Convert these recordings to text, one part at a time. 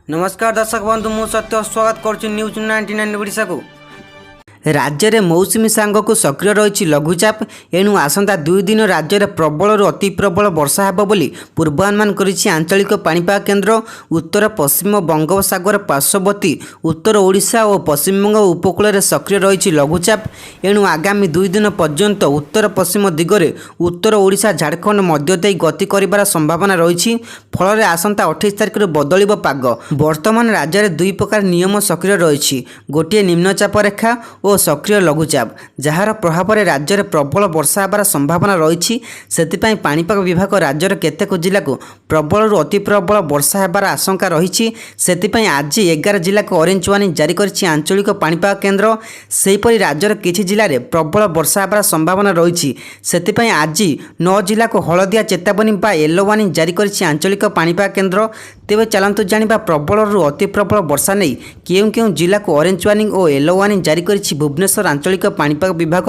ନମସ୍କାର ଦର୍ଶକ ବନ୍ଧୁ, ମୁଁ ସତ୍ୟ, ସ୍ୱାଗତ କରୁଛି ନ୍ୟୁଜ୍ 99 ଓଡ଼ିଶାକୁ। ରାଜ୍ୟରେ ମୌସୁମୀ ସାଙ୍ଗକୁ ସକ୍ରିୟ ରହିଛି ଲଘୁଚାପ। ଏଣୁ ଆସନ୍ତା 2 ଦିନ ରାଜ୍ୟରେ ପ୍ରବଳରୁ ଅତି ପ୍ରବଳ ବର୍ଷା ହେବ ବୋଲି ପୂର୍ବାନୁମାନ କରିଛି ଆଞ୍ଚଳିକ ପାଣିପାଗ କେନ୍ଦ୍ର। ଉତ୍ତର ପଶ୍ଚିମ ବଙ୍ଗୋପସାଗର ପାର୍ଶ୍ୱବର୍ତ୍ତୀ ଉତ୍ତର ଓଡ଼ିଶା ଓ ପଶ୍ଚିମବଙ୍ଗ ଉପକୂଳରେ ସକ୍ରିୟ ରହିଛି ଲଘୁଚାପ। ଏଣୁ ଆଗାମୀ 2 ଦିନ ପର୍ଯ୍ୟନ୍ତ ଉତ୍ତର ପଶ୍ଚିମ ଦିଗରେ ଉତ୍ତର ଓଡ଼ିଶା, ଝାଡ଼ଖଣ୍ଡ ମଧ୍ୟ ଦେଇ ଗତି କରିବାର ସମ୍ଭାବନା ରହିଛି। ଫଳରେ ଆସନ୍ତା 28 ତାରିଖରୁ ବଦଳିବ ପାଗ। ବର୍ତ୍ତମାନ ରାଜ୍ୟରେ ଦୁଇ ପ୍ରକାର ନିୟମ ସକ୍ରିୟ ରହିଛି। ଗୋଟିଏ ନିମ୍ନଚାପ ରେଖା ଓ ସକ୍ରିୟ ଲଘୁଚାପ, ଯାହାର ପ୍ରଭାବରେ ରାଜ୍ୟରେ ପ୍ରବଳ ବର୍ଷା ହେବାର ସମ୍ଭାବନା ରହିଛି। ସେଥିପାଇଁ ପାଣିପାଗ ବିଭାଗ ରାଜ୍ୟର କେତେକ ଜିଲ୍ଲାକୁ ପ୍ରବଳରୁ ଅତି ପ୍ରବଳ ବର୍ଷା ହେବାର ଆଶଙ୍କା ରହିଛି। ସେଥିପାଇଁ ଆଜି 11 ଜିଲ୍ଲାକୁ ଅରେଞ୍ଜ ୱାର୍ଣ୍ଣିଂ ଜାରି କରିଛି ଆଞ୍ଚଳିକ ପାଣିପାଗ କେନ୍ଦ୍ର। ସେହିପରି ରାଜ୍ୟର କିଛି ଜିଲ୍ଲାରେ ପ୍ରବଳ ବର୍ଷା ହେବାର ସମ୍ଭାବନା ରହିଛି। ସେଥିପାଇଁ ଆଜି ନଅ ଜିଲ୍ଲାକୁ ହଳଦିଆ ଚେତାବନୀ ବା ୟେଲୋ ୱାର୍ଣ୍ଣିଂ ଜାରି କରିଛି ଆଞ୍ଚଳିକ ପାଣିପାଗ କେନ୍ଦ୍ର। ତେବେ ଚାଲନ୍ତୁ ଜାଣିବା, ପ୍ରବଳରୁ ଅତି ପ୍ରବଳ ବର୍ଷା ନେଇ କେଉଁ କେଉଁ ଜିଲ୍ଲାକୁ ଅରେଞ୍ଜ ୱାର୍ଣ୍ଣିଂ ଓ ୟେଲୋ ୱାର୍ଣ୍ଣିଂ ଜାରି କରିଛି ଭୁବନେଶ୍ୱର ଆଞ୍ଚଳିକ ପାଣିପାଗ ବିଭାଗ।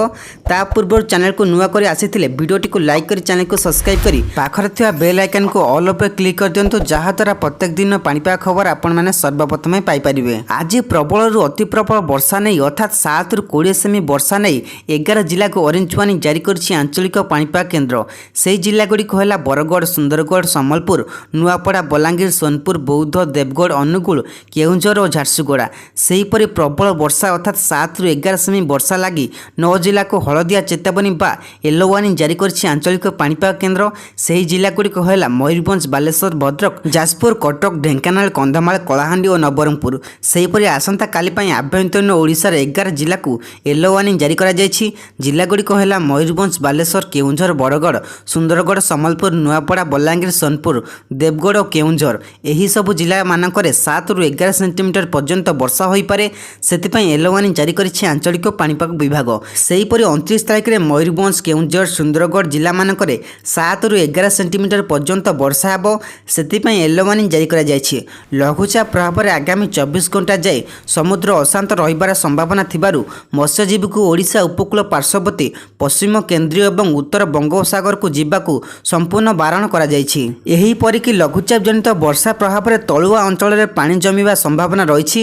ତା ପୂର୍ବରୁ ଚ୍ୟାନେଲକୁ ନୂଆ କରି ଆସିଥିଲେ ଭିଡ଼ିଓଟିକୁ ଲାଇକ୍ କରି, ଚ୍ୟାନେଲକୁ ସବସ୍କ୍ରାଇବ୍ କରି ପାଖରେ ଥିବା ବେଲ୍ ଆଇକନ୍କୁ ଅଲ୍ ଉପରେ କ୍ଲିକ୍ କରିଦିଅନ୍ତୁ, ଯାହାଦ୍ୱାରା ପ୍ରତ୍ୟେକ ଦିନ ପାଣିପାଗ ଖବର ଆପଣମାନେ ସର୍ବପ୍ରଥମେ ପାଇପାରିବେ। ଆଜି ପ୍ରବଳରୁ ଅତି ପ୍ରବଳ ବର୍ଷା ନେଇ, ଅର୍ଥାତ୍ 7ରୁ 20 ସେମି ବର୍ଷା ନେଇ 11 ଜିଲ୍ଲାକୁ ଅରେଞ୍ଜ ୱାର୍ଣ୍ଣିଂ ଜାରି କରିଛି ଆଞ୍ଚଳିକ ପାଣିପାଗ କେନ୍ଦ୍ର। ସେହି ଜିଲ୍ଲାଗୁଡ଼ିକ ହେଲା ବରଗଡ଼, ସୁନ୍ଦରଗଡ଼, ସମ୍ବଲପୁର, ନୂଆପଡ଼ା, ବଲାଙ୍ଗୀର, ସୋନପୁର, ବୌଦ୍ଧ, ଦେବଗଡ଼, ଅନୁଗୁଳ, କେଉଁଝର ଓ ଝାରସୁଗୁଡ଼ା। ସେହିପରି ପ୍ରବଳ ବର୍ଷା, ଅର୍ଥାତ୍ 7ରୁ 11 ସେମି ବର୍ଷା ଲାଗି ନଅ ଜିଲ୍ଲାକୁ ହଳଦିଆ ଚେତାବନୀ ବା ୟେଲୋ ୱାର୍ଣ୍ଣିଂ ଜାରି କରିଛି ଆଞ୍ଚଳିକ ପାଣିପାଗ କେନ୍ଦ୍ର। ସେହି ଜିଲ୍ଲାଗୁଡ଼ିକ ହେଲା ମୟୂରଭଞ୍ଜ, ବାଲେଶ୍ୱର, ଭଦ୍ରକ, ଯାଜପୁର, କଟକ, ଢେଙ୍କାନାଳ, କନ୍ଧମାଳ, କଳାହାଣ୍ଡି ଓ ନବରଙ୍ଗପୁର। ସେହିପରି ଆସନ୍ତାକାଲି ପାଇଁ ଆଭ୍ୟନ୍ତରୀଣ ଓଡ଼ିଶାର 11 ଜିଲ୍ଲାକୁ ୟେଲୋ ୱାର୍ଣ୍ଣିଂ ଜାରି କରାଯାଇଛି। ଜିଲ୍ଲାଗୁଡ଼ିକ ହେଲା ମୟୂରଭଞ୍ଜ, ବାଲେଶ୍ୱର, କେଉଁଝର, ବରଗଡ଼, ସୁନ୍ଦରଗଡ଼, ସମ୍ବଲପୁର, ନୂଆପଡ଼ା, ବଲାଙ୍ଗୀର, ସୋନପୁର, ଦେବଗଡ଼ ଓ କେଉଁଝର। ଏହିସବୁ ଜିଲ୍ଲାମାନଙ୍କରେ 7ରୁ 11 ସେଣ୍ଟିମିଟର ପର୍ଯ୍ୟନ୍ତ ବର୍ଷା ହୋଇପାରେ। ସେଥିପାଇଁ ୟେଲୋ ୱାର୍ଣ୍ଣିଂ ଜାରି କରିଛି ଆଞ୍ଚଳିକ ପାଣିପାଗ ବିଭାଗ। ସେହିପରି 29 ତାରିଖରେ ମୟୂରଭଞ୍ଜ, କେଉଁଝର, ସୁନ୍ଦରଗଡ଼ ଜିଲ୍ଲାମାନଙ୍କରେ 7ରୁ 11 ସେଣ୍ଟିମିଟର ପର୍ଯ୍ୟନ୍ତ ବର୍ଷା ହେବ। ସେଥିପାଇଁ ୟେଲୋ ୱାର୍ଣ୍ଣିଂ ଜାରି କରାଯାଇଛି। ଲଘୁଚାପ ପ୍ରଭାବରେ ଆଗାମୀ 24 ଘଣ୍ଟା ଯାଏ ସମୁଦ୍ର ଅଶାନ୍ତ ରହିବାର ସମ୍ଭାବନା ଥିବାରୁ ମତ୍ସ୍ୟଜୀବୀକୁ ଓଡ଼ିଶା ଉପକୂଳ ପାର୍ଶ୍ୱବର୍ତ୍ତୀ ପଶ୍ଚିମ, କେନ୍ଦ୍ରୀୟ ଏବଂ ଉତ୍ତର ବଙ୍ଗୋପସାଗରକୁ ଯିବାକୁ ସମ୍ପୂର୍ଣ୍ଣ ବାରଣ କରାଯାଇଛି। ଏହିପରିକି ଲଘୁଚାପ ଜନିତ ବର୍ଷା ପ୍ରଭାବରେ ତଳୁଆ ଅଞ୍ଚଳରେ ପାଣି ଜମିବା ସମ୍ଭାବନା ରହିଛି।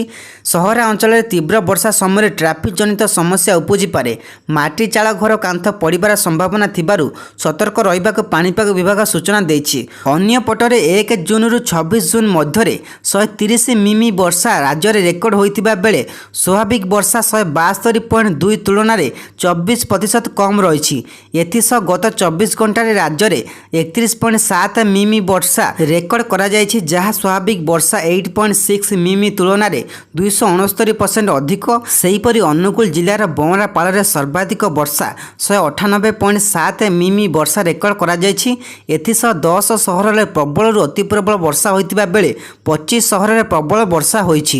ସହରା ଅଞ୍ଚଳରେ ତୀବ୍ର ବର୍ଷା ସମୟରେ ଟ୍ରାଫିକ୍ ଜନିତ ସମସ୍ୟା ଉପୁଜିପାରେ। ମାଟି ଚାଳ ଘର କାନ୍ଥ ପଡ଼ିବାର ସମ୍ଭାବନା ଥିବାରୁ ସତର୍କ ରହିବାକୁ ପାଣିପାଗ ବିଭାଗ ସୂଚନା ଦେଇଛି। ଅନ୍ୟପଟରେ 1 ଜୁନରୁ 26 ଜୁନ ମଧ୍ୟରେ 130 ମିମି ବର୍ଷା ରାଜ୍ୟରେ ରେକର୍ଡ ହୋଇଥିବା ବେଳେ ସ୍ୱାଭାବିକ ବର୍ଷା 172.2 ତୁଳନାରେ 24% କମ୍ ରହିଛି। ଏଥିସହ ଗତ 24 ଘଣ୍ଟାରେ ରାଜ୍ୟରେ 31.7 ମିମି ବର୍ଷା ରେକର୍ଡ କରାଯାଇଛି, ଯାହା ସ୍ୱାଭାବିକ ବର୍ଷା 8.6 ମିମି ତୁଳନାରେ 269% ଅଧିକ। ସେହିପରି ଅନୁଗୁଳ ଜିଲ୍ଲାର ବଅଁରପାଳରେ ସର୍ବାଧିକ ବର୍ଷା 198.7 ମିମି ବର୍ଷା ରେକର୍ଡ କରାଯାଇଛି। ଏଥିସହ 10 ସହରରେ ପ୍ରବଳରୁ ଅତି ପ୍ରବଳ ବର୍ଷା ହୋଇଥିବା ବେଳେ 25 ସହରରେ ପ୍ରବଳ ବର୍ଷା ହୋଇଛି।